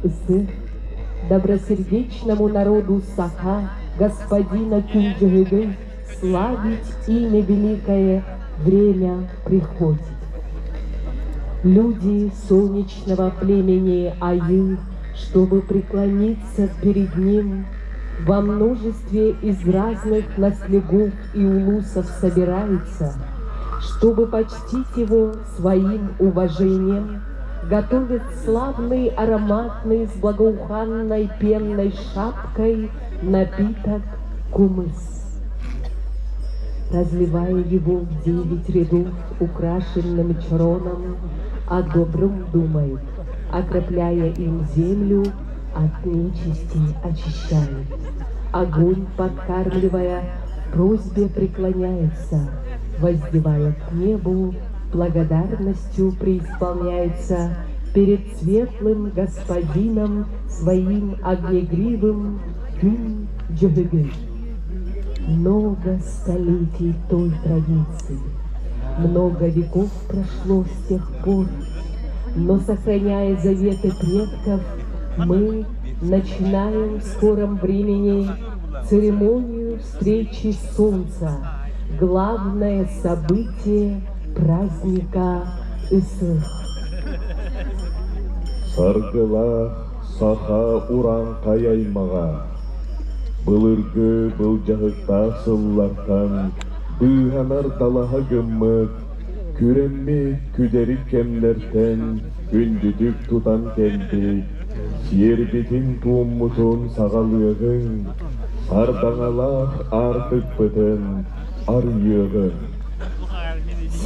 Ысыах добросердечному народу Саха господина Күн-Дьөһөгөй славить имя великое время приходит. Люди солнечного племени Айыы, чтобы преклониться перед ним, во множестве из разных наслегов и улусов собираются, чтобы почтить его своим уважением, готовят славный ароматный с благоуханной пенной шапкой напиток кумыс. Разливая его в 9 рядов украшенным чроном, о добром думают, окропляя им землю, от нечисти очищают. Огонь подкармливая, просьбе преклоняются, воздевая к небу, благодарностью преисполняются перед светлым господином своим огнегривым Күн-Дьөһөгөй. Много столетий той традиции, много веков прошло с тех пор, но, сохраняя заветы предков, мы начинаем в скором времени церемонию встречи солнца, главное событие праздника Ысыах. Саргылаах саха урааҥхай аймаҕа, былыргы былдьаһыктаах сыллартан быыһанар далаһа гыммыт, күрэммит күдэрик кэмнэртэн күндүтүк тутан кэлбит, сиэрбитин-туоммутун саҕалыаҕыҥ, сардаҥалаах аартыкпытын арыйыаҕыҥ.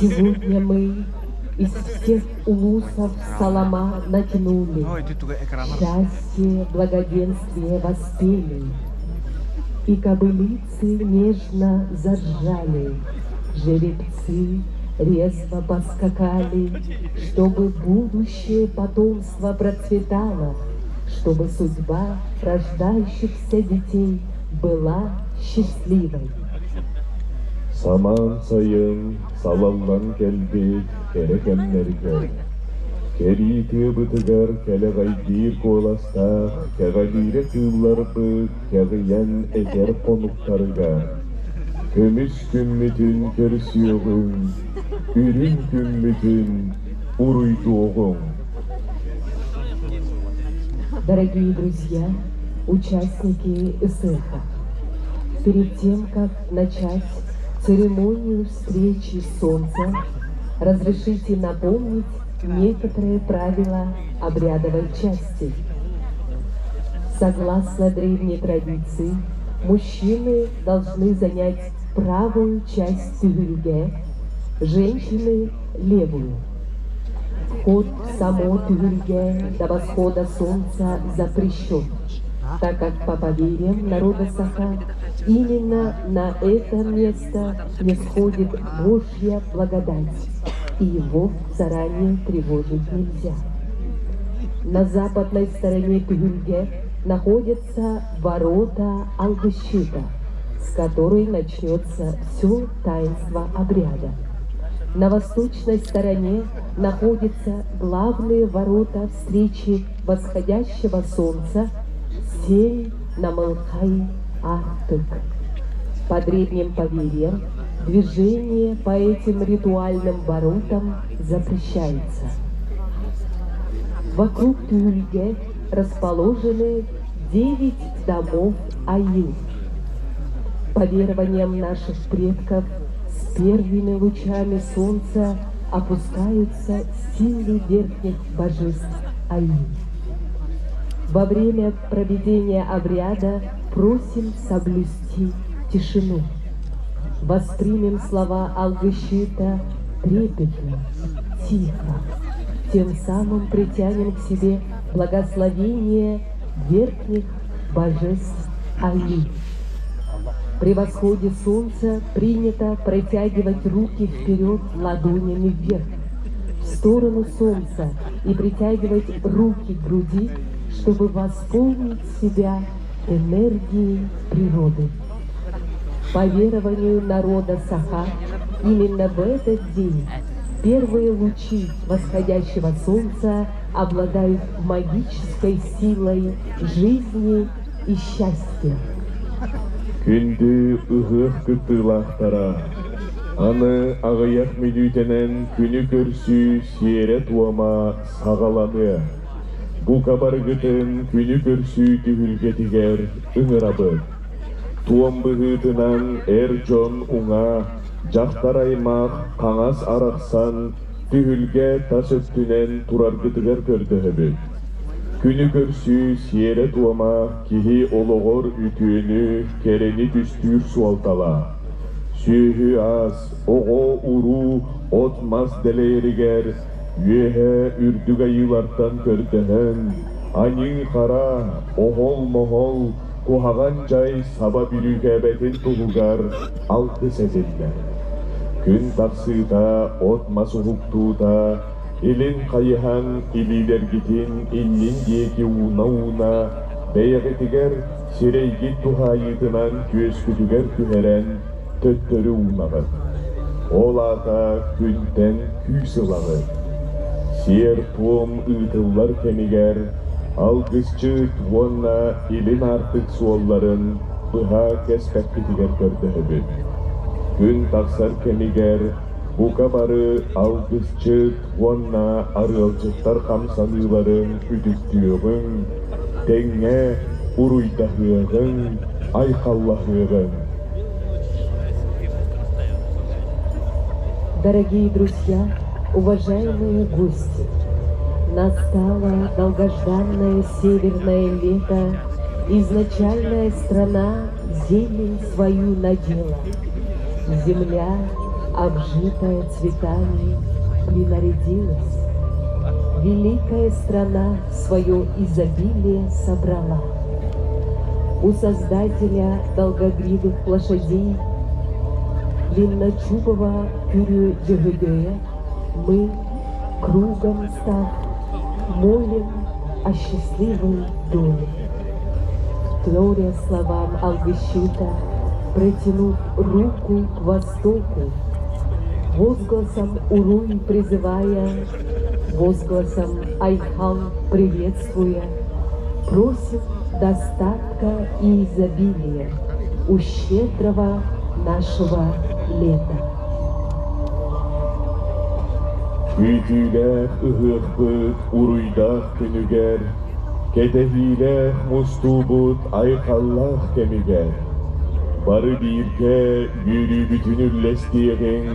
Сегодня мы из всех улусов салама натянули, счастье, благоденствие воспели, и кобылицы нежно заржали, жеребцы резво поскакали, чтобы будущее потомство процветало, чтобы судьба рождающихся детей была счастливой. Самаан сайын салаллан кэлбит кэрэ кэмнэргэ кэрии тыабытыгар кэлэҕэйдиир куоластаах кэҕэлиирэ кыылларбыт кэҕийэн этэр хонуктарыгар көмүс күммүтүн көрсүөҕүҥ, үрүҥ күммүтүн уруйдуоҕуҥ. Дорогие друзья, участники Ысыаха, перед тем, как начать церемонию встречи солнца, разрешите напомнить некоторые правила обрядовой части. Согласно древней традиции, мужчины должны занять правую часть түһүлгэ, женщины – левую. Вход в само түһүлгэ до восхода солнца запрещен, так как, по поверьям народа Саха, именно на это место нисходит Божья благодать, и его заранее тревожить нельзя. На западной стороне түһүлгэ находятся ворота Алгысчыта, с которой начнется все таинство обряда. На восточной стороне находятся главные ворота встречи восходящего солнца Сиэл Намылхай Аартык. По древним поверьям, движение по этим ритуальным воротам запрещается. Вокруг түһүлгэ расположены 9 домов Айыы. По верованиям наших предков, с первыми лучами солнца опускаются силы верхних божеств Айыы. Во время проведения обряда просим соблюсти тишину. Воспримем слова Алгысчыта трепетно, тихо. Тем самым притянем к себе благословение верхних божеств Айыы. При восходе солнца принято протягивать руки вперед ладонями вверх, в сторону солнца и притягивать руки к груди, чтобы восполнить себя энергией природы. По верованию народа Саха, именно в этот день Первые лучи восходящего солнца обладают магической силой жизни и счастья. Күндү ыһыах кыттыылаахтара, аны аҕыйах мүнүүтэнэн күнү көрсүү сиэрэ-туома саҕаланыа. Бука барыгытын күнү көрсүү түһүлгэтигэр ыҥырабыт. Туом быһыытынан эр дьон уҥа, дьахтар аймах хаҥас арахсан түһүлгэ тас өттүнэн тураргытыгар көрдөһөбүт. Күнү көрсүү сиэрэ-туома киһи олоҕор үтүөнү, кэрэни түстүүр суолталаах. Сүөһү-ас, оҕо-уруу, от-мас дэлэйэригэр үөһэ үрдүк айыылартан көрдөһөн, аньыы-хара, оһол-моһол, куһаҕан дьай саба бүрүүкээбэтин туһугар алгыс этиллэр. Күн тахсыыта, от-мас уһуктуута, илин хайыһан илиилэргитин иннин диэки ууна-ууна, бэйэҕитигэр сирэйгит туһаайыытынан түөскүтүгэр түһэрэн төттөрү уунаҕыт. Ол аата күнтэн күүс ылаҕыт. Сиэр-туом ыытыллар кэмигэр алгысчыт уонна илин аартык суолларын быһа кэспэккитигэр көрдөһөбүт. Күн тахсар кэмигэр бука бары алгысчыт уонна арыалдьыттар хамсаныыларын үтүктүөҕүҥ, тэҥҥэ уруйдаһыаҕыҥ, айхаллаһыаҕыҥ. Дорогие друзья, уважаемые гости, настало долгожданное северное лето, изначальная страна зелень свою надела. Земля, обжитая цветами, принарядилась. Великая страна свое изобилие собрала. У создателя долгогривых лошадей Длинночубого Кюрю Дьөһөгөйө мы, кругом став, молим о счастливой доле. Вторя словам Алгысчыта, протянув руку к востоку, возгласом Уруй призывая, возгласом Айхал приветствуя, просим достатка и изобилия у щедрого нашего лета. Күүтүүлээх ыһыахпыт уруйдаах күнүгэр, кэтэһиилээх мустуубут айхаллаах кэмигэр, бары бииргэ үөрүүбүтүн үллэстиэҕиҥ,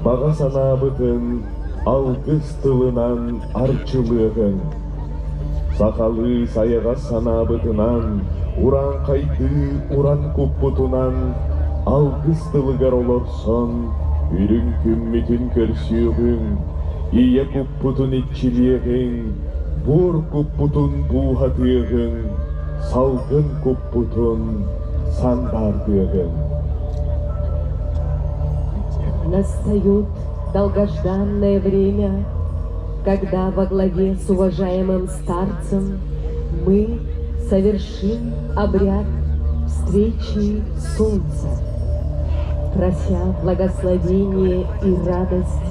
баҕа санаабытын алгыс тылынан арчылыаҕыҥ. Сахалыы сайаҕас санаабытынан, урааҥхайдыы уран куппутунан алгыс тылыгар олорсон, үрүҥ күммүтүн көрсүөҕүҥ, ийэ куппутун иччилиэҕиҥ, буор куппутун бууһатыаҕыҥ, салгын куппутун сандаардыаҕыҥ. Настает долгожданное время, когда во главе с уважаемым старцем мы совершим обряд встречи солнца, прося благословение и радость,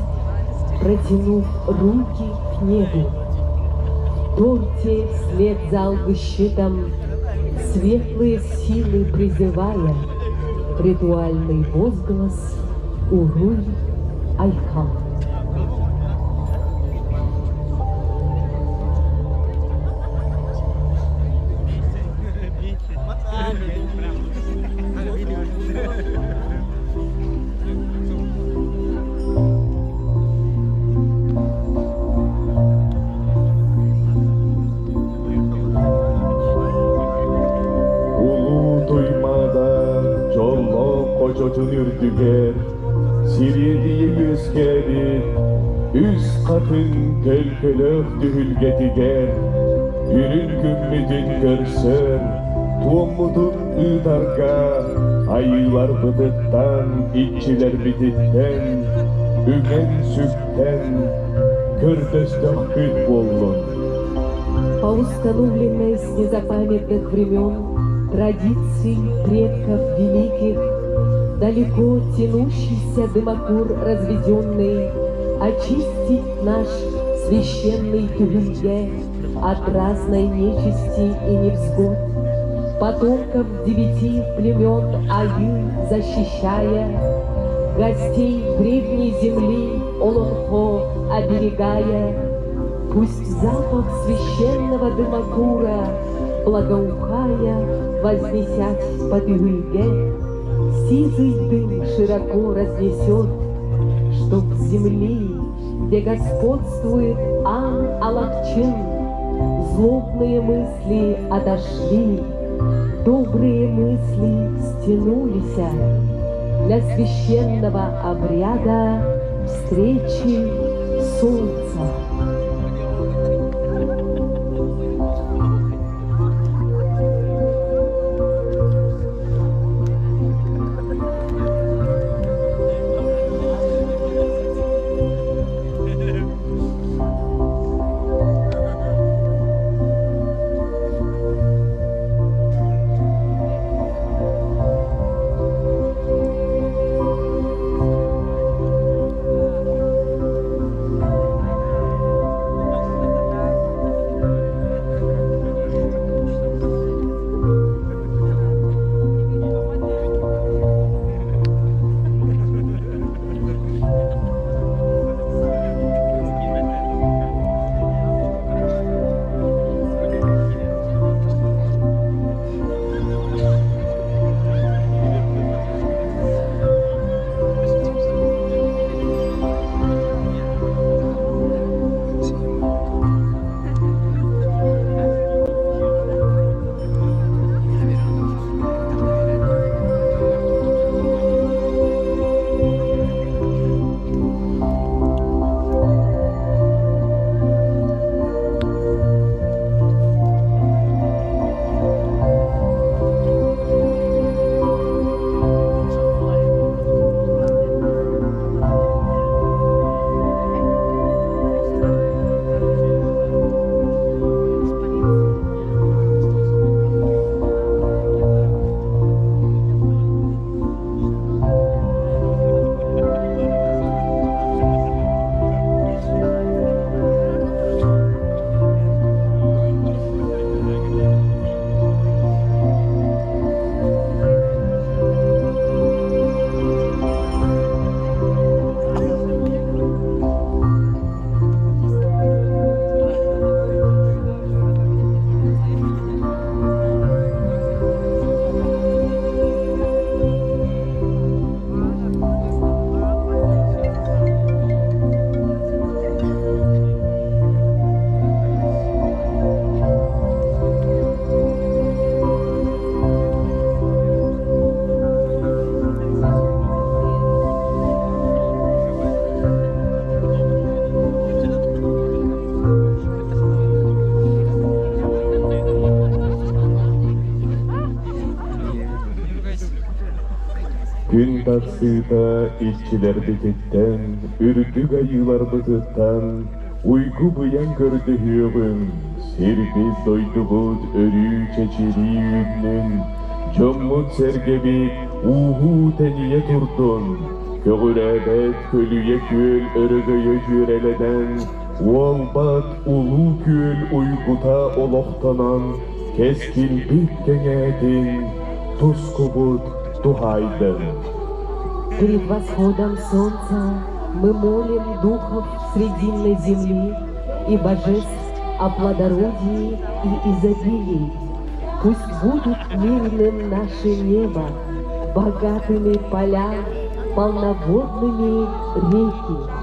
протянув руки к небу. В торте вслед за алгысчытом светлые силы призывая, ритуальный возглас «Уруй Айхал». Улуу Туймаада дьоллоох хочотун үрдүгэр сириэдийэ үөскээбит үс хатыҥ төлкөлөөх түһүлгэтигэр үрүҥ күммүтүн көрсөр, туоммутун ыытарга айыыларбытыттан, иччилэрбититтэн үҥэн-сүктэн көрдөстөхпүт буоллун. По установленной с незапамятных времен традиции предков великих, далеко тянущийся дымокур разведенный, Очистить наш священный түһүлгэ от разной нечисти и невзгод, потомков девяти племен Айыы защищая, гостей древней земли Олонхо оберегая, пусть запах священного дымокура, благоухая, вознесясь по түһүлгэ, сизый дым широко разнесет, чтоб земли, где господствует Ан-Алахчын, злобные мысли отошли, добрые мысли стянулись для священного обряда встречи солнца. Күн тахсыыта иччилэрбититтэн, үрдүк айыыларбытыттан уйгу-быйаҥ көрдөһүөҕүҥ, сирбит-дойдубут өрүү чэчирии үүннүн, дьоммут-сэргэбит ууһуу-тэнийэ турдун, көҕүрээбэт көлүйэ күөл өрөгөйө дьүөрэлэнэн, уолбат улуу күөл уйгута олохтонон, кэскилбит кэҥээтин, тускубут туһаайдын. Перед восходом солнца мы молим духов срединной земли и божеств о плодородии и изобилии. Пусть будут мирным наше небо, богатыми поля, полноводными реки.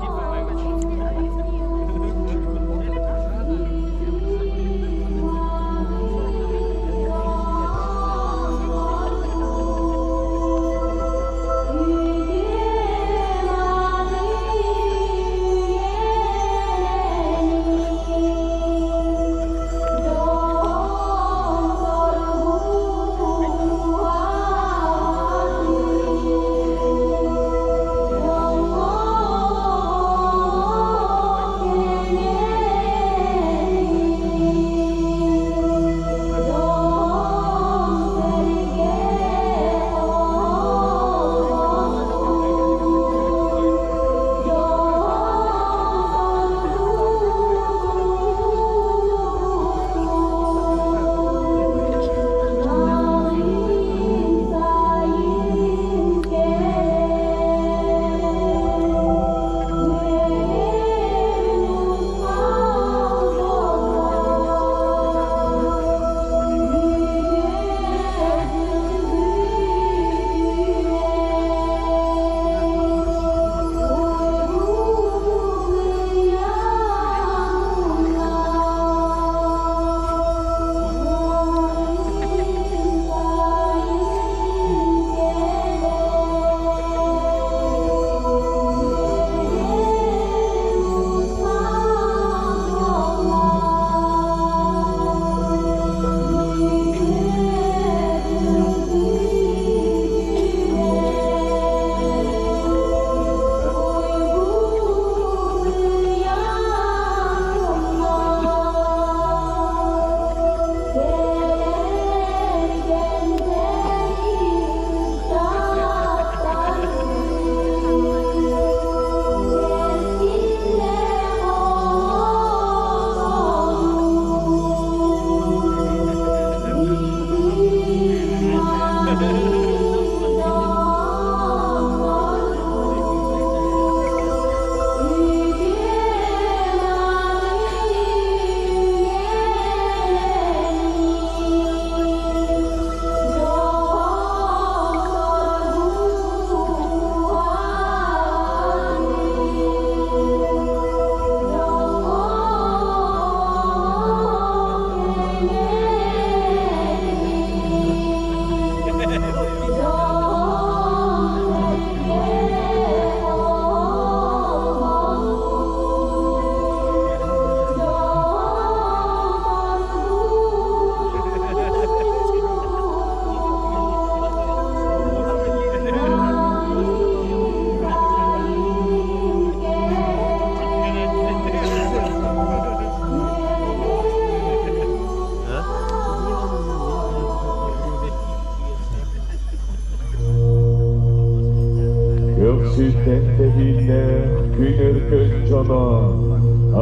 Үөһэттэн тэһииннээх күн өркөн дьоно,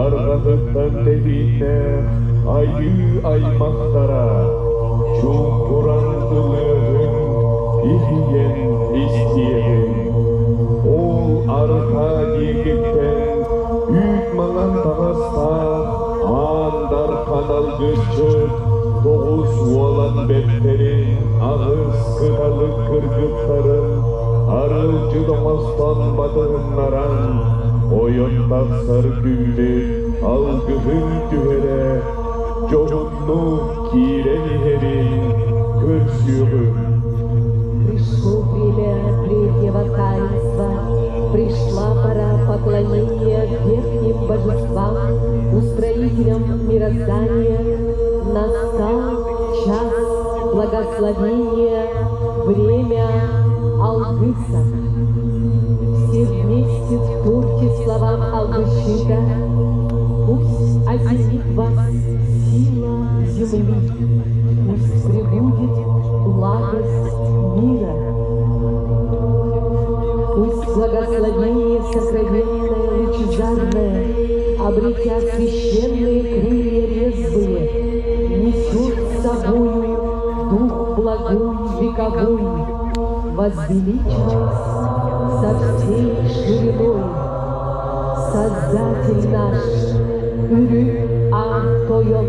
арҕаһыттан тэһииннээх айыы аймахтара, чуумпуран ылыаҕыҥ, иһийэн истиэҕиҥ. Ол арҕаа диэкиттэн үүт маҥан таҥастаах аан дархан алгысчыт 9 уолан бэртэрин, 8 кыталык кыргыттарын арылдьыт оҥостон батыһыннаран, ойон тахсар күммүт алгыһын түһэрэ, дьоһуннук киирэн иһэрин көрсүөҕүҥ. Пришло время третьего таинства, пришла пора поклонения верхним божествам, устроителям мироздания, настал час благословения, время Алгыса. Все вместе вторьте словам Алгысчыта, пусть осенит вас сила земли, пусть пребудет благость мира. Пусть благословение сокровенное, лучезарное, обретя священные крылья резвые, несет с собою дух благой вековой, возвеличит вас со всей шириной. Создатель наш, Үрүҥ Аан Тойон,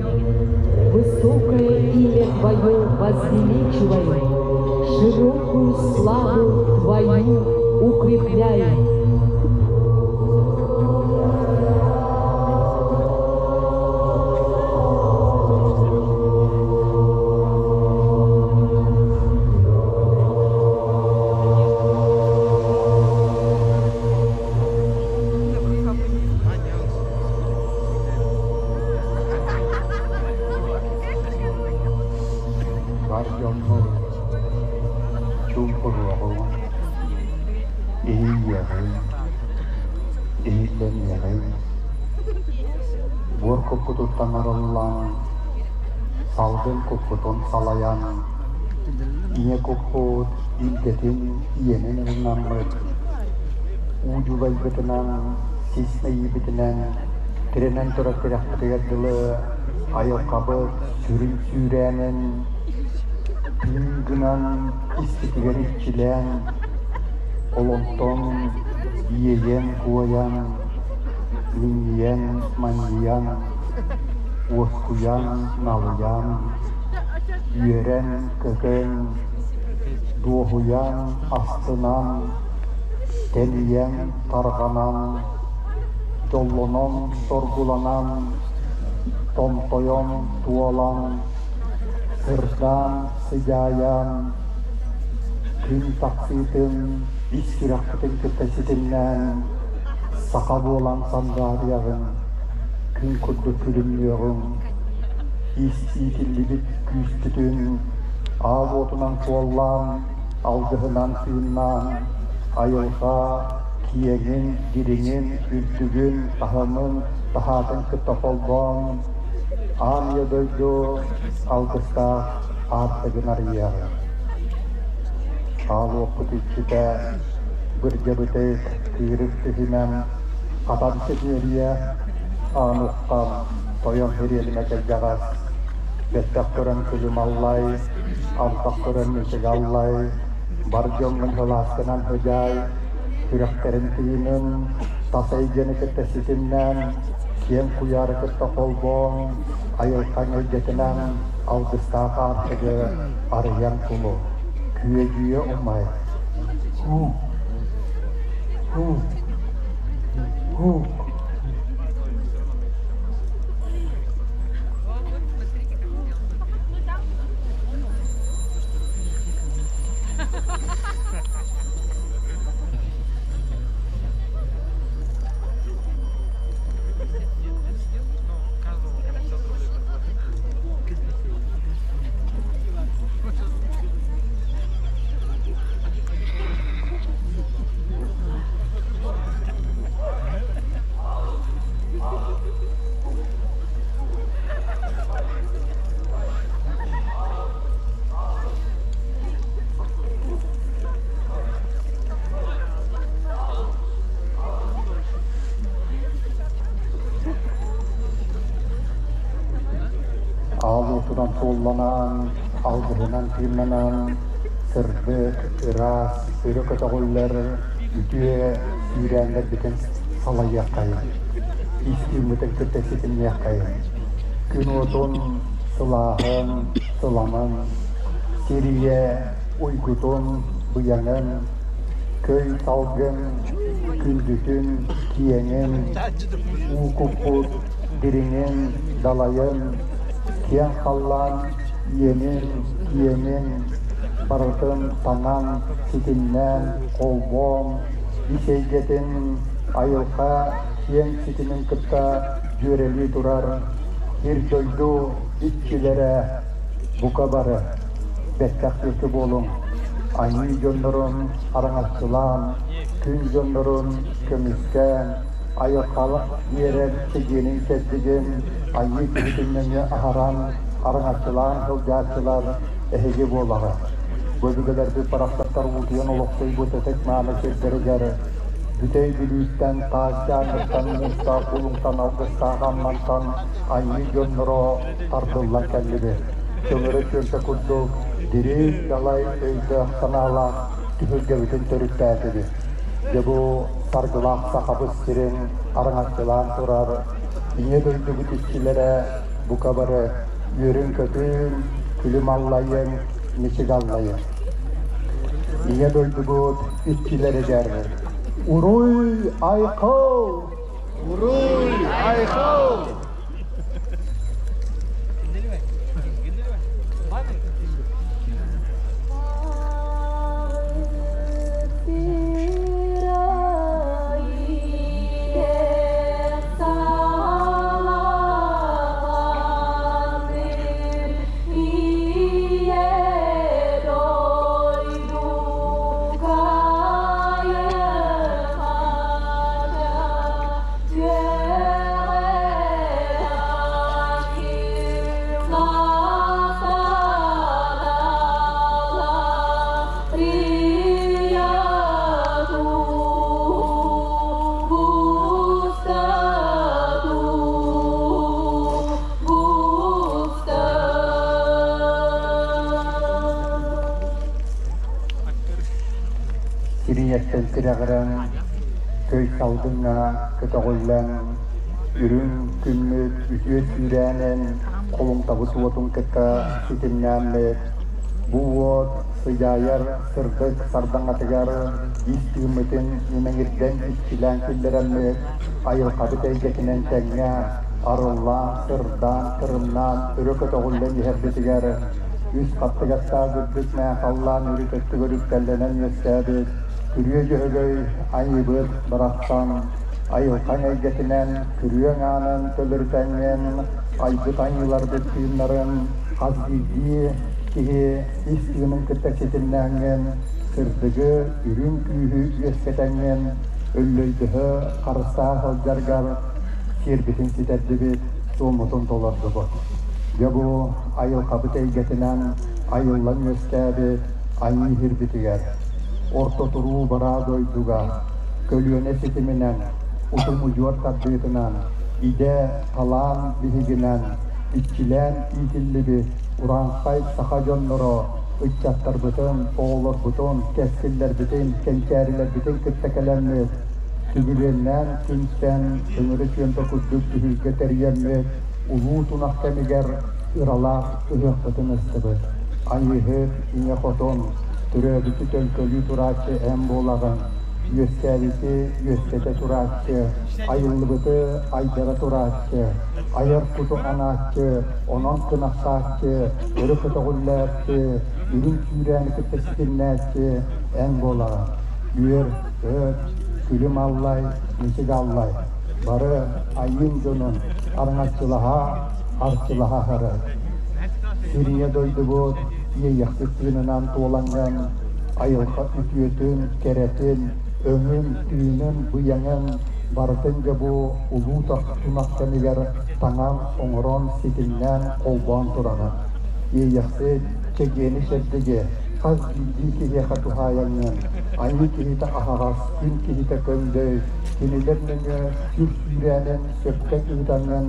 высокое имя Твое возвеличиваю, широкую славу Твою укрепляю. Бар дьоммут чуумпуруоҕуҥ, иһийиэҕиҥ, иһиллэниэҕиҥ, буор куппутуттан арыллан, салгын куппутун салайан, ийэ куппут илгэтин иэнин ылынаммыт, уу дьулайбытынан, сис мэйиибитинэн тирэнэн турар тирэхпитигэр дылы айылҕабыт сүрүн сүүрээнин тыын гынан испитигэр иччилээн, олонтон иэйэн-куойан, минньийэн-манньыйан, уоскуйан, налыйан, үөрэн-көтөн, дуоһуйан, астынан, тэнийэн, тарҕанан, дьоллонон-соргуланан, томтойон, туолан, сырдаан, сыдьаайан, күн тахсыытын ис сүрэхпитин кытта ситимнээн, саха буолан сандаарыйаҕын, күн курдук күлүмнүөҕүҥ, ис иитиллибит күүспүтүн аал уотунан суоллаан, алгыһынан тыыннаан, айылҕа киэҥин, дириҥин, үрдүгүн, таһымын, таһаатын кытта холбоон, аан ийэ дойду алгыстаах аартыгын арыйыаҕыҥ. Аал уоппут иччитэ бырдьабытык, кыырык түһүнэн, хатан сөтүөрүйэ, аан уххан, тойон ириэлимэ кэлгэҕэс, бэттэх көрөн күлүм аллай, антах көрөн мичик аллай, бар дьоҥҥун сылааскынан сыдьаай, сүрэхтэрин тыынын, тас эйгэни кытта ситимнээн, киэҥ куйаары кытта холбоон, айылҕаҥ эйгэтинэн алгыстаах аартыгы арыйан кулу, күөдьүйэ умай. Һуу, һуу, һуу. уотунан суолланан, алгыһынан тыыннанан, сырдык, ыраас, өрө көтөҕүллэр үтүө сүүрээннэрбитин салайыаххайыҥ, ис тыыммытын кытта ситимниэххэйиҥ. Күн уотун сылааһын, сыламын, сир ийэ уйгутун, быйаҥын, көй салгын күндүтүн, киэҥин, уу куппут дириҥин, далайын, киэҥ халлаан иэнин, киэҥин барытын таҥан, ситимнээн, холбоон, ис эйгэтин айылҕа киэҥ ситимин кытта дьүөрэлии турар сир-дойду иччилэрэ бука бары бэттэх диэки буолуҥ, айыы дьоннорун араҥаччылаан, күн дьоннорун көмүскээн, айылҕа биэрэр чэгиэнин-чэбдигин айыы киһитин нөҥүө аһаран, араҥаччылаан сылдьааччылар эһиги буолаҕыт. Бу өбүгэлэрбит барахсаттар уутуйан олохсуйбут ытык-мааны сирдэригэр Бүтэй Бүлүүттэн, Таас Дьааҥыттан, Муустаах Булуҥтан, Алгыстаах Аммантан айыы дьонноро тардыллан кэллибит. Чөҥөрө чүөмпэ курдук дириҥ далай өйдөөх-санаалаах түһүлгэбитин төрүттээтибит. Дьэ бу саргылаах Сахабыт сирин араҥаччылаан турар Ийэ дойдубут иччилэрэ бука бары үөрүн-көтүн, күлүм аллайын, мичик аллайын. Ийэ дойдубут иччилэригэр Уруй айхал! Уруй айхал! Кириэстэн тирэҕирэн, көй салгыҥҥа көтөҕүллэн, үрүҥ күммүт үтүө сүүрээнин холумтабыт уотун кытта ситимнээммит, бу уот сыдьаайар сырдык сардаҥатыгар ис тыыммытын имэҥирдэн иччилээн киллэрэммит, айылҕабыт эйгэтинэн тэҥҥэ арыллаан, сырдаан, тырымнаан өрө көтөҕүллэн иһэрбитигэр үс хаттыгастаах үрдүк мээхаллаан үрүт өттүгэр үктэллэнэн үөскээбит Күрүө Дьөһөгөй айыыбыт барахсан айылҕаҥ эйгэтинэн күрүөҥ аанын төлөрүтэҥҥин айбыт айыыларбыт тыыннарын хас биирдии киһи ис тыынын кытта ситимнээҥҥин сырдыгы, үрүҥ күүһү үөскэтэҥҥин өллөйдөһө харыстаһа сылдьаргар сиэрбитин ситэрдибит, туоммутун толордубут. Дьэ бу айылҕабыт эйгэтинэн айыллан үөскээбит айыы иһирбитигэр, орто туруу бараа дойдуга көлүөнэ ситиминэн, утум-удьуор тардыытынан, идэ, талаан биһигинэн иччилээн иитиллибит урааҥхай саха дьонноро ыччаттарбытын, оҕолорбутун, кэскиллэрбитин, кэнчээрилэрбитин кытта кэлэммит, түгүлүөннээн түмсэн, өҥөрө чүөмпэ курдук түһүлгэ тэрийэммит, улуу тунах кэмигэр ыралаах ыһыахпытын ыстыбыт. Айыыһыт, Ийэ Хотун, төрөөбүтү төлкөлүү турааччы эн буолаҕын, үөскээбити үөскэтэ турааччы, айыллыбыты айдара турааччы, айар куту анааччы, онон кынаттааччы, өрө көтөҕүллээччи, үрүҥ сүүрээни кытта ситимнээччи эн буолаҕын. Үөр, өт, күлүм аллай, мичик аллай, бары айыым дьонун араҥаччылаһа, арчылаһа сырыт. Сирийэ дойдубут иэйэхсит тыынынан туолаҥҥын, айылҕа үтүөтүн, кэрэтин, өҥүн, тыынын, быйаҥын барытын дьэ бу улуу тунах кэмигэр таҥан, оҥорон, ситимнээн, холбоон тураҕын. Иэйэхсит, чэгиэни-чэбдиги хас биирдии киһиэхэ туһаайаҥҥын, айыы киһитэ аһаҕас, күн киһитэ көҥдөй, кинилэр нөҥүө сүр сүүрээнин сөпкө ыытаҥҥын,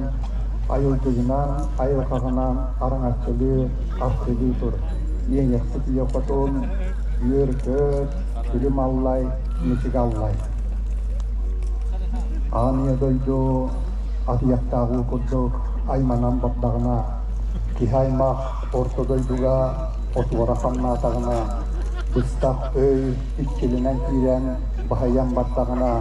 Айылгыгынан, айылҕаҕынан араҥаччылыы, арчылыы тур. Иэйэхсит ийэ хотун, үөр-көт, күлүм аллай, мичик аллай. Аан ийэ дойду атыйахтаах уу курдук айманан бардаҕына, киһи аймах орто дойдуга отуора хамнаатаҕына, быстах өй иччилинэн киирэн баһыйан бардаҕына,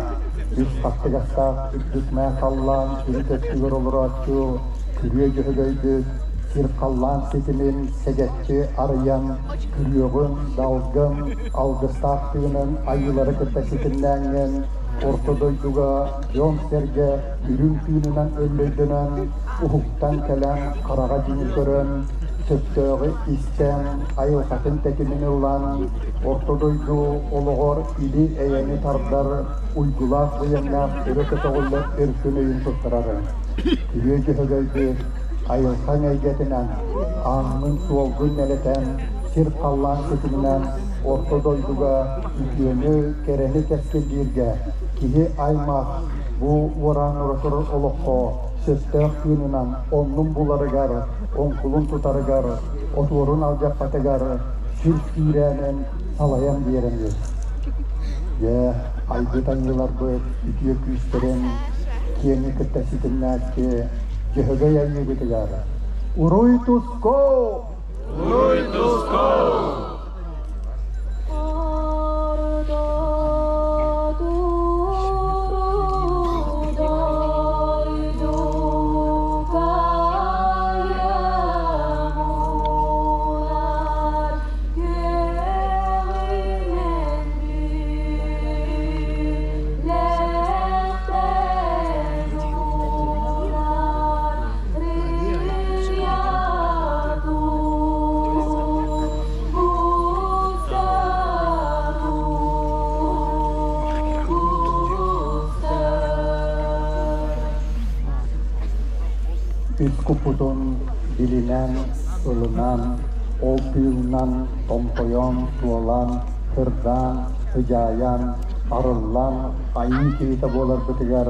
үс хаттыгастаах үрдүк мээн халлаан үрүт өттүгэр олорооччу күрүө дьөһөгөйбүт сир-халлаан ситимин сэгэччи арыйан, күрүөҕүн, далгын, алгыстаах тыынын айыылары кытта ситимнээҥҥин, орто дойдуга дьон-сэргэ үрүҥ тыынынан өллөйдөнөн, уһуктан кэлэн хараҕа дьиҥи көрөн, сөптөөҕү истэн, айылҕатын тэтимин ылан, орто дойду олоҕор или-эйэни тардар уйгулаах быйаҥнаах өрө көтөҕүллэр өркөн өйүн туттарарын. Күрүө Дьөһөгөйбүт айылҕаҥ эйгэтинэн, ааҥҥын-суолгун нэлэтэн, сир-халлаан ситиминэн орто дойдуга үтүөнү, кэрэни кэскиллииргэ киһи аймах бу уораан турар олоххо сөптөөх тыынынан оннун буларыгар, оҥкулун тутарыгар, отуорун алдьаппатыгар сүр сүүрээнин салайан биэрэн үс. Дьэ, айбыт айыыларбыт үтүө күүстэрин киэҥи кытта ситимнээччи Дьөһөгөй айыыбытыгар Уруй туску! Уруй туску! Үс куппутун билинэн, ылынан, ол тыынынан томтойон, туолан, кырдаан, сыдьаайан, арыллан, айыы киһитэ буоларбытыгар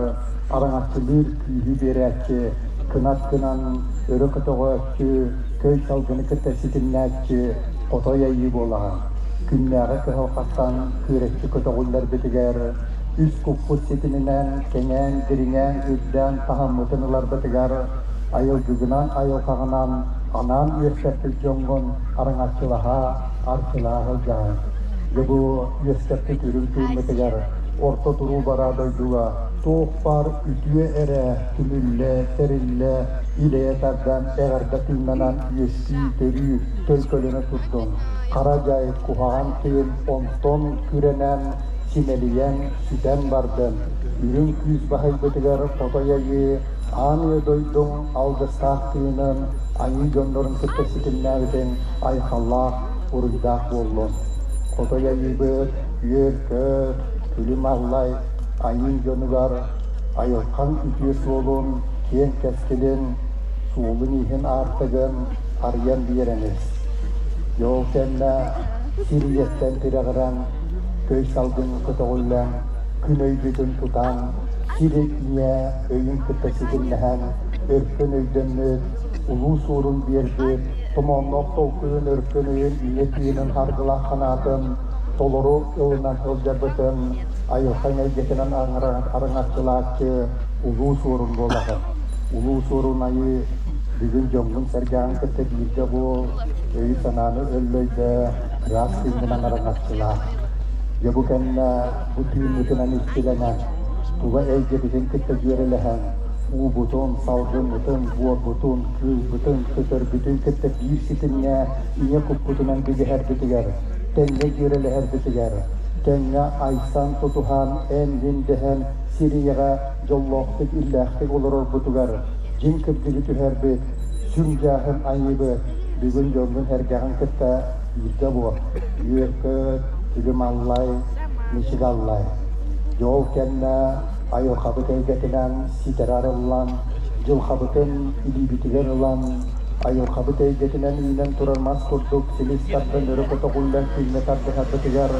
араҥаччылыыр күүһү биэрээччи, кынат гынан өрө көтөҕөөччү, көй салгыны кытта ситимнээччи хотой айыы буолаҕын. Күннээҕи кыһалҕаттан күөрэччи көтөҕүллэрбитигэр, үс куппут ситиминэн кэҥээн, дириҥээн, үрдээн таһыммытын ыларбытыгар, айылгыгынан, айылҕаҕынан анаан үөскэппит дьоҥҥун араҥаччылаһа, арчылаа сылдьаҕын. Дьэ бу үөскэппит үрүҥ тыыммытыгар орто туруу бараа дойдуга туох баар үтүө эрэ түмүллэ, тэриллэ, илэйэ тардан, эҕэрдэ тыыннанан үөскүү, төрүү, төлкөлөнө турдун. Хара дьай, куһаҕан тыын онтон күрэнэн, симэлийэн, сүтэн бардын. Үрүҥ күүс баһыйбытыгар хотой айыы, аан үйэ дойдуҥ алгыстаах тыынын айыы дьоннорун кытта ситимнээбитин айхаллаах, уруйдаах буоллун. Хотой айыыбыт, үөр-көт, күлүм аллай, айыы дьонугар айылҕаҥ үтүө суолун, киэҥ кэскилин, суолун-ииһин аартыгын арыйан биэрэн ис. Дьэ ол кэннэ сир ийэттэн тирэҕирэн, көй салгын көтөҕүллэн, күн өйбүтүн тутан, сир ийэ өйүн кытта ситимнэһэн, өркөн өйдөммүт, улуу суорун биэрбит, томоонноох толкуйун өркөн өйүн ийэ тыынын харгылаах санаатын толору ылынан сылдьарбытын айылҕа эйгэтинэн араҥаччылааччы улуу суорун буолаҕын. Улуу суорун айыы бүгүн дьоҥҥун-сэргэҕин кытта бииргэ буол, өйү-санааны өллөйдө, ыраас тыыҥҥынан араҥаччылаа. Дьэ бу кэннэ бу тыыммытынан иччилэнэн, тула эйгэбитин кытта дьүөрэлэһэн, уубутун, салгыммытын, буорбутун, кыылбытын, көтөрбүтүн кытта биир ситимҥэ ийэ куппутунан билиһэрбитигэр, тэҥҥэ дьүөрэлэһэрбитигэр, тэҥҥэ айсан тутуһан, эн-мин дэһэн сир ийэҕэ дьоллоохтук, иллээхтик олорорбутугар дьиҥ кырдьыгы түһэрбит, сүҥ дьааһын айыыбыт бүгүн дьоҥҥун-сэргэҕин кытта бииргэ буол, үөр-көт, күлүм аллай, мичик аллай. Дьэ ол кэннэ айылҕабыт эйгэтинэн ситэри арыллан, дьылҕабытын илиибитигэр ылан, айылҕабыт эйгэтинэн үүнэн турар мас курдук силис тардан өрө көтөҕүллэн күҥҥэ тардыһарбытыгар,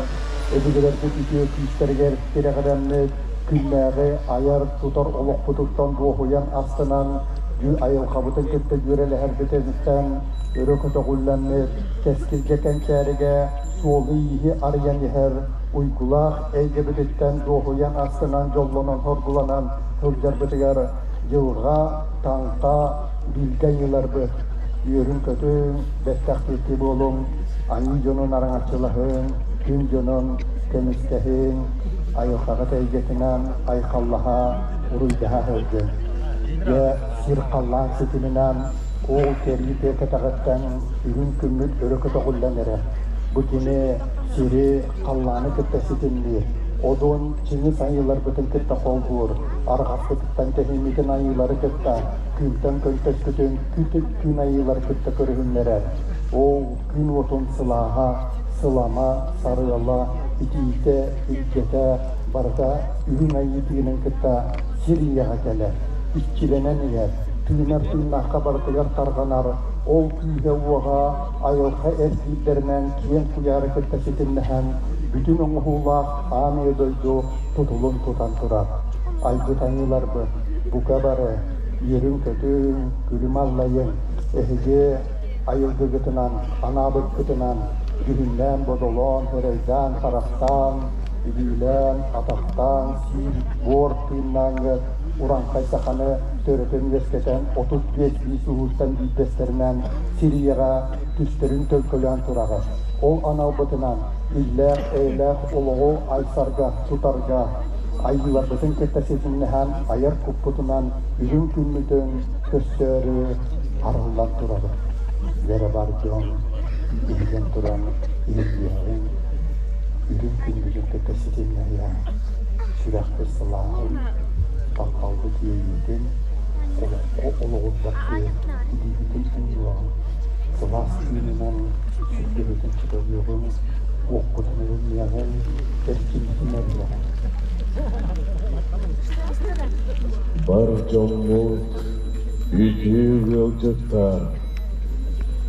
өбүгэлэрбит үтүө күүстэригэр тирэҕирэммит, күннээҕи айар-тутар олохпутуттан дуоһуйан астынан, Айылҕабытын кытта дьүөрэлэһэрбититтэн өрө көтөҕүллэммит, кэскилгэ кэнчээригэ суолу-ииһи арыйан иһэр уйгулаах эйгэбититтэн дуоһуйан астынан дьоллонон-соргуланан сылдьарбытыгар дьылҕа, таҥха, билгэ айыыларбыт үөрүҥ-көтүҥ, бэттэх диэки буолуҥ, айыы дьонун араҥаччылаһыҥ, күн дьонун көмүскэһиҥ, айылҕаҕыт эйгэтинэн айхаллаһа, уруйдаһа сылдьыҥ. Дьэ, сир-халлаан ситиминэн ол кэрии тыа кэтэҕиттэн үрүҥ күммүт өрө көтөҕүллэн эрэр. Бу кини сири, халлааны кытта ситимниир, одун чиҥис айыыларбытын кытта холбуур, арҕаспытыттан тэһииммитин айыылары кытта, күнтэн көнтөспүтүн күн айыылары кытта көрүһүннэрэр. Ол күн уотун сылааһа, сылама, сарыала, итиитэ, илгэтэ барыта үрүҥ айыы тыынын кытта сир ийэҕэ кэлэр, иччилэнэн иһэр, тыынар тыыннаахха барытыгар тарҕанар, ол күүһэ-уоҕа айылҕа эргиирдэринэн киэҥ куйаары кытта ситимнэһэн, бүтүн оҥоһуулаах аан ийэ дойду тутулун тутан турар. Айбыт айыыларбыт, бука бары, үөрүҥ-көтүҥ, күлүм аллайыҥ, эһиги айылгыгытынан, анаабыккытынан дьүһүннээн-бодолоон, сырэйдээн-харахтаан, илиилээн, атахтаан, сиир буор тыыннааҥҥыт урааҥхай саханы төрөтөн үөскэтэн 35 биис улуустан биирдэстэринэн Сирияҕа түстэрин төлкөлөөн тураҕыт. Ол аналбытынан иллээх-эйэлээх олоҕу айсарга, тутарга, айыыларбытын кытта ситимнэһэн айар куппутунан үрүҥ күммүтүн көрсөөрү арыллан турабыт. Вера бар дьон иһигэн туран иһиллиэҕиҥ, үрүҥ күнбүтүн кытта ситимнэһиэҕиҥ, сүрэхпит сылааһын, тапталбыт иэйиитин, олоххо олоҕурбаттыы илиибитин уунуоҕуҥ, сылаас тыынынан сүргэбитин чөкөтүөҕүҥ, уохпутун өрүнүөҕүҥ, эркиммитин эрийэҕиҥ. Бар дьоммут үтүө ыалдьыттар,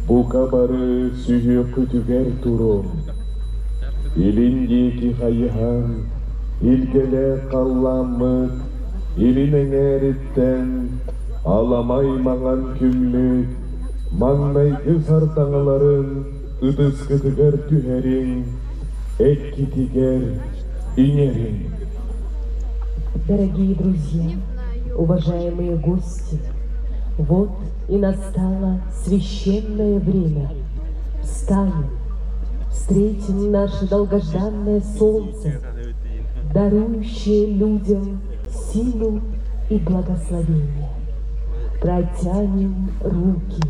бука бары сүһүөххүтүгэр туруҥ, илин диэки хайыһан, илгэлээх халлааммыт илин эҥээриттэн аламай маҥан күммүт маҥнайгы сардаҥаларын ытыскытыгар түһэриҥ, эккитигэр иҥэриҥ. Дорогие друзья, уважаемые гости, вот и настало священное время. Встанем, встретим наше долгожданное солнце, дарующее людям силу и благословение. Протянем руки,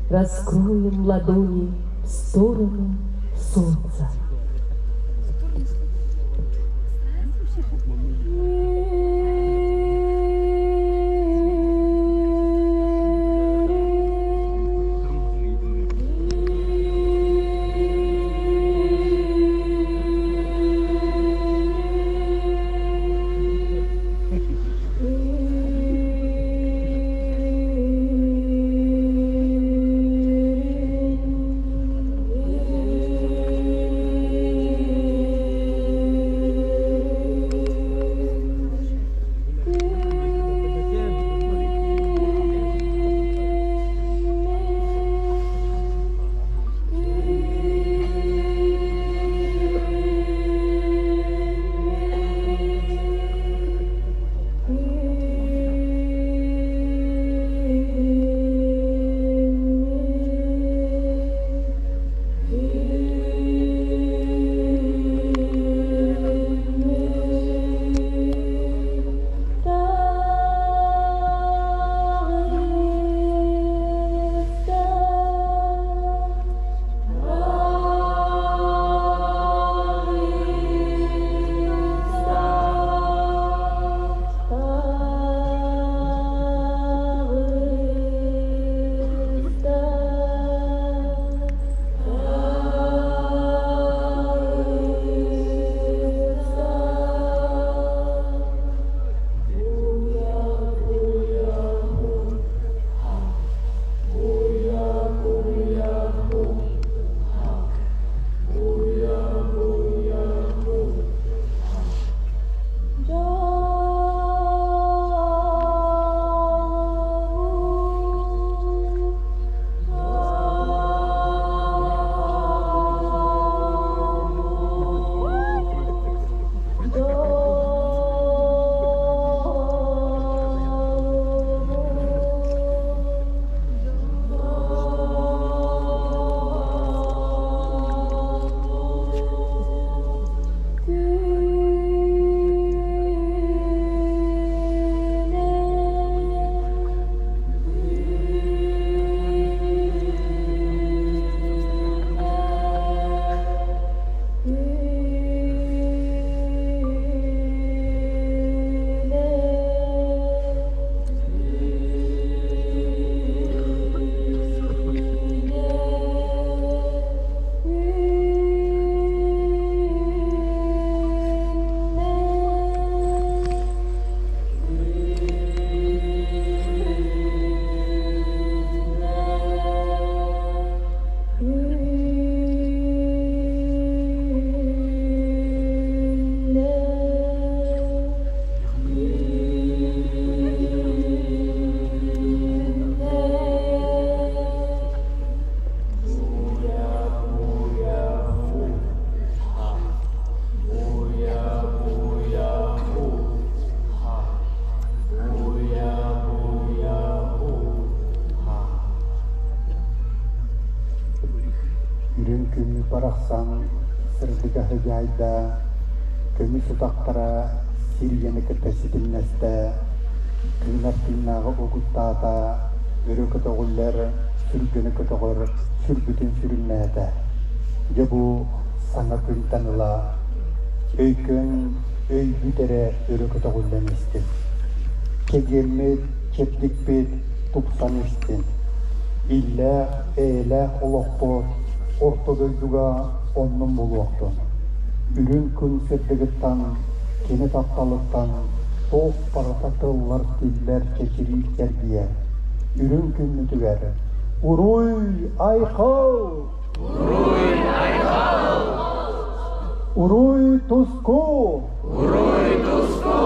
раскроем ладони в сторону солнца. Үрүҥ күммүт барахсан сырдыга сыдьаайда, көмүс утахтара сир ийэни кытта ситимнэстэ, тыынар тыыннааҕы угуттаата, өрө көтөҕүллэр, сүргэни көтөҕөр сүрбүтүн сүрүннээтэ. Дьэ бу саҥа күнтэн ыла өйкөн өйбүт эрэ өрө көтөҕүллэн истин. Чэгиэммит, чэбдикпит тупсан истин. Иллээх, эйэлээх олохпут орто дойдуга оннун булуохтун. Үрүҥ күн сырдыгыттан, кини тапталыттан туох барыта тыллар-тиллэр чэчириир чэргийэр. Үрүҥ күммүтүгэр Уруй айхал! Уруй айхал! Уруй туску! Уруй туску!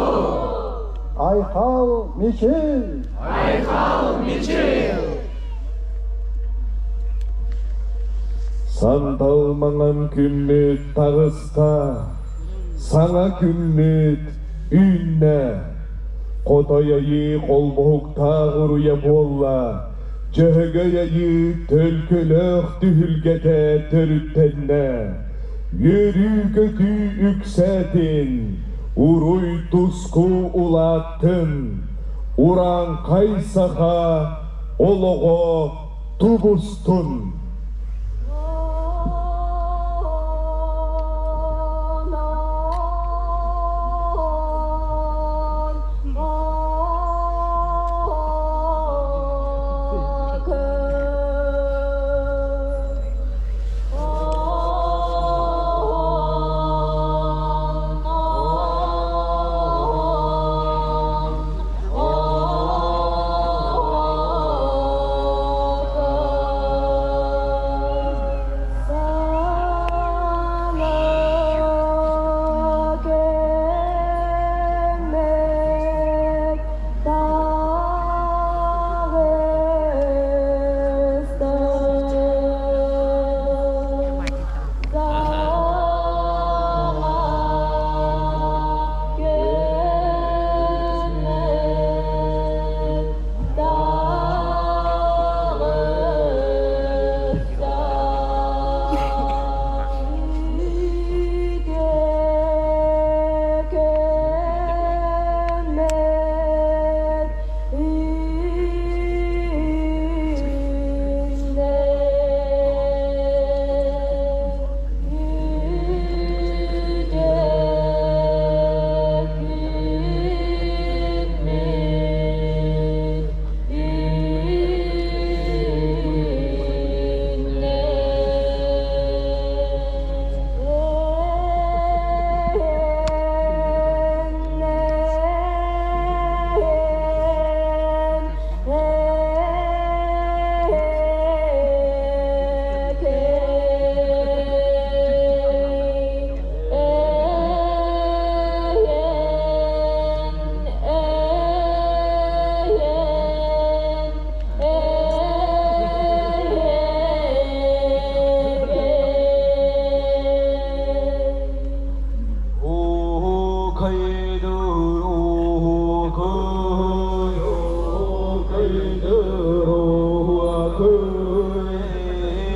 Айхал мичил! Айхал мичил! Сандал маҥан күммүт таҕыста, саҥа күммүт үүннэ. Хотой айыы холбоһуктаах уруйа буолла, Дьөһөгөй айыы төлкөлөөх түһүлгэтэ төрүттэннэ. Үөрүү-көтүү үксээтин, уруй-туску улааттын, урааҥхай саха олоҕо тубустун!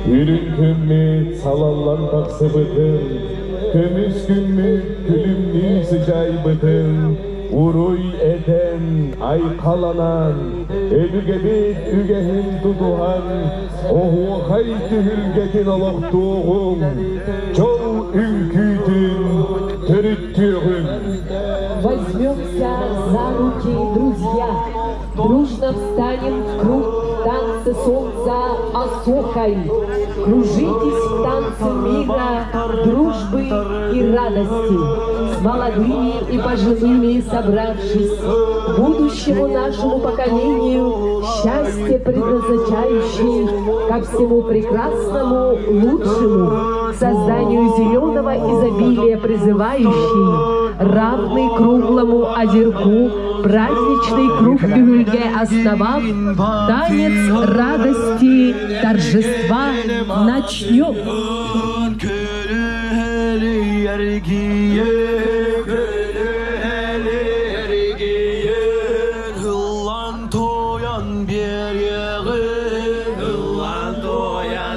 Үрүҥ күммүт салаллан тахсыбытын, көмүс күммүт күлүмнүү сыдьаайбытын уруй этэн, айхаланан, өбүгэбит үгэһин тутуһан, оһуохай түһүлгэтин олохтуоҕуҥ, дьол үҥкүүтүн төрүттүөҕүҥ. Возьмемся за руки, друзья, дружно встанем в круг в танце солнца осокой. Кружитесь в танце мира, дружбы и радости, с молодыми и пожилыми собравшись, будущему нашему поколению счастье предназначающий ко всему прекрасному, лучшему, к созданию зеленого изобилия призывающий, равный круглому озерку, праздничный круг түһүлгэ основав, танец радости, торжества начнем. Ыллаан туойан.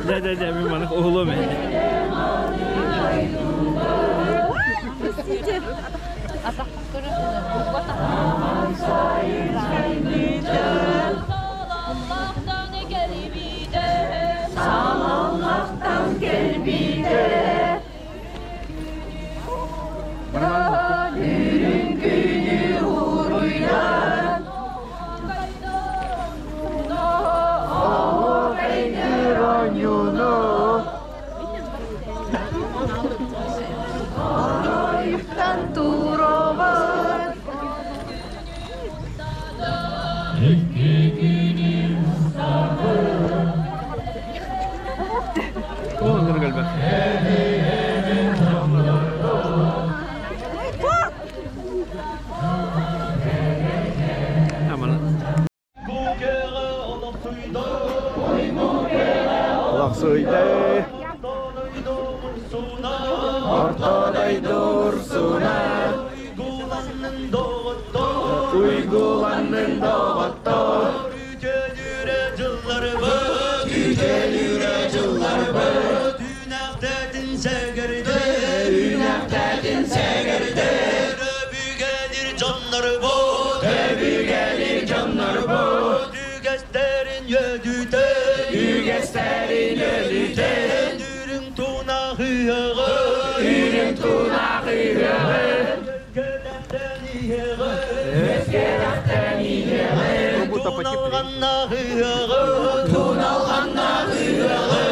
Дьэ, дьэ, дьэ, мин маны уһулуом ээ. Олохсуйда Орто дойду урсуна Уйгуланнын доҕоттор Үтүөлүрэ дьылларбыт Үтүөлүрэ дьылларбыт Үүнэхтэтин сэгэрдэ Үүнэхтэтин сэгэрдэ Өбүгэлир дьоннорбут Өбүгэлир дьоннорбут Үгэстэрин үөдүтэ Үгэстэрин үөдүтэ Үрүҥ тунах ыһыаҕы Үрүҥ тунах ыһыаҕы Өскөлөхтөн иһиэҕи Өскөлөхтөн иһиэҕи Туналҕаннаах ыһыаҕы Туналҕаннаах ыһыаҕы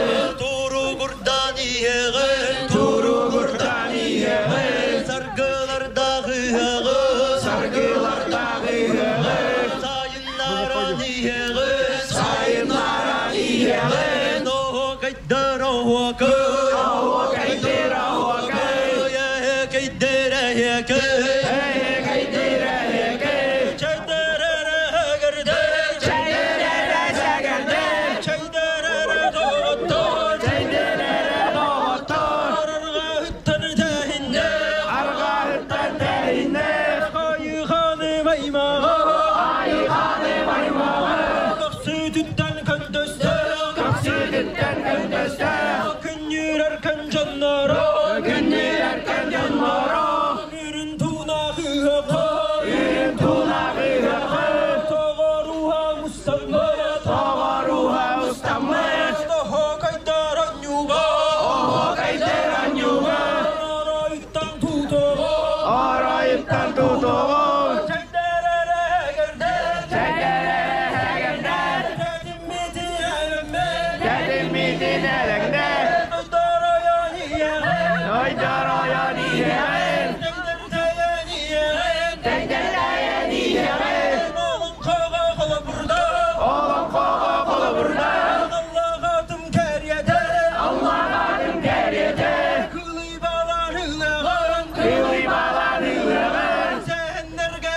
Туругурдан иһиэҕи Туругурдан иһиэҕи Саргылардаах ыһыаҕы Саргылардаах ыһыаҕы Сайыннаран иһиэҕи Сайыннаран иһиэҕи Оһуокайдар оһуокай Оһуокайдар оһуокай Эһэкэйдэр эһэкэй Эһэкэйдэр эһэкэй Чэйдэр эрэ Чэйдэр эрэ сэгэрдэр Чэйдэр эрэ доҕоттор Чэйдэр эрэ доҕоттор Арҕаһыттан тэһиннэ Арҕаһыттан тэһиннэ Айыханы маймаҕа Айыханы маймаҕа Көхсүтүттэн көндөстө Көхсүтүттэн көндөстө Күннүүрэр күн дьонноро Күннүүрэр күн дьонноро Үрүн туунаах ыһыахха Үрүн туунаах ыһыахха Тоҕоруһа мустаммыт Тоҕоруһа мустаммыт Оһоокайдар онньуга Оһоокайдар онньуга Оройуттан тутуоҕу Оройуттан тутуоҕу Тэтиммитин элэҥнэ Ойдоройон иһэҕин Тэйдэртэйэн иһэҕин Олоҥхоҕо холобурда Аллаҕатым кэриэтэ Кылый балан ылыаҕын Сэһэннэргэ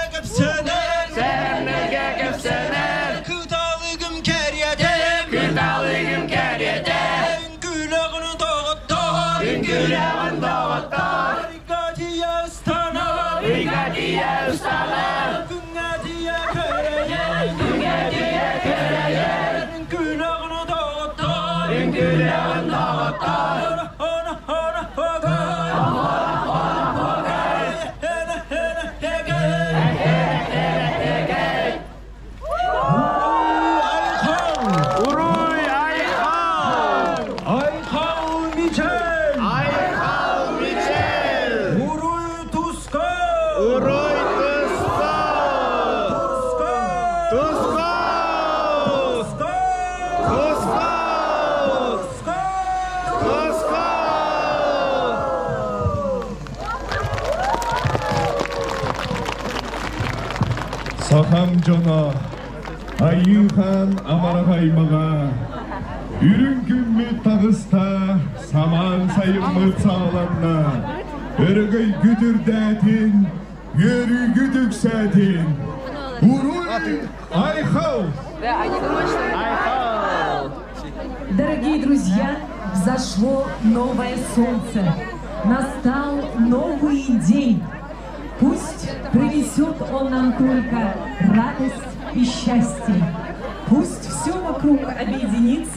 кэпсэнэр Кыталыгым кэриэтэ Кыталыгым кэриэтэ Үҥкүүлэҕин доҕоттор Үҥкүүлэҕин доҕоттор Бригадия ыстана Бригадия ыстана Күҥҥэ көрөйөн Күҥҥэ көрөйөн Үҥкүүлэҕин доҕоттор Үҥкүүлэҕин доҕоттор Она она хогай Хена хена хегай Айхал! Уруй Айхал! Айхал Мичел! Айхал Мичел! Уруй Туска! Уруй Туска! Туска! Туска! Туска! Туска! Туска! Туска! Сахам дьоно, Айыыхан амарах аймаҕа, үрүҥ күммүт таҕыста, самаан сайыммыт саҕаланна, өрөгөйгүт үрдээтин, үөрүүгүт үксээтин! Уруй Айхал! Айхал! Дорогие друзья, взошло новое солнце. Настал новый день. Пусть принесет он нам только радость и счастье. Пусть все вокруг объединится.